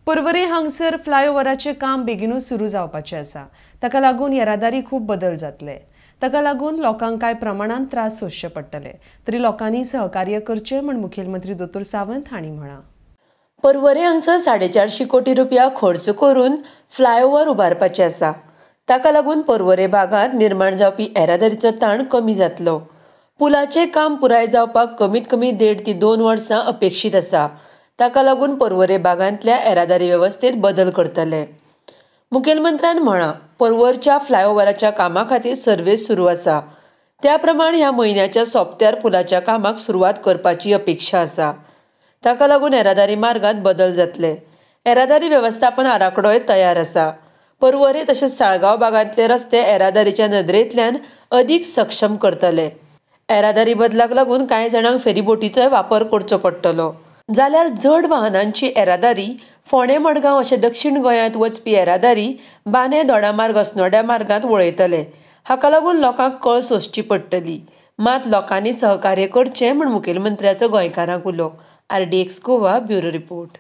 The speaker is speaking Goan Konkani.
पर्वरी हांगसर फ्लायओव्हराचें काम बेगिनूच सुरू जावपाचें आसा. ताका लागून येरादारी खूब बदल जातले. ताका लागून लोकांक कांय प्रमाणांत त्रास सोंसचे पडटले. तरी लोकांनी सहकार्य करचें म्हूण मुखेलमंत्री दोतोर सावंत हांणी म्हळां. पर्वरे हांगसर 450 कोटी रुपया खर्च करून फ्लायओव्हर उबारपाचें आसा. ताका लागून पर्वरे भागांत निर्माण जावपी येरादारीचो ताण कमी जातलो. पुलाचें काम पुराय जावपाक कमीत कमी 1.5 ते 2 वर्सां अपेक्षीत आसा. ताका लागून पर्वरे भागांतल्या येरादारी वेवस्थेत बदल करतले. मुखेलमंत्र्यान म्हळां, पर्वरच्या फ्लायओव्हराच्या कामा खातीर सर्वे सुरू आसा. त्या प्रमाण ह्या म्हयन्याच्या सोंपत्यार पुलाच्या कामाक सुरवात करपाची अपेक्षा आसा. ताका लागून येरादारी मार्गांत बदल जातले. येरादारी वेवस्थापन आराखडोय तयार आसा. पर्वरे तशेंच साळगांव भागांतले रस्ते येरादारीच्या नदरेंतल्यान अदीक सक्षम करतले. येरादारी बदलाक लागून कांय जाणांक फेरीबोटीचोय वापर करचो पडटलो. जाल्यार जड वाहनांची येरादारी फोंडें मडगांव अशें दक्षीण गोंयांत वचपी येरादारी बांदें दोडामार्ग अस्नोड्या मार्गांत वळयतले. हाका लागून लोकांक कळ सोंसची पडटली. मात लोकांनी सहकार्य करचें म्हूण मुखेलमंत्र्याचो गोंयकारांक उलो. RDX Goa bureau report.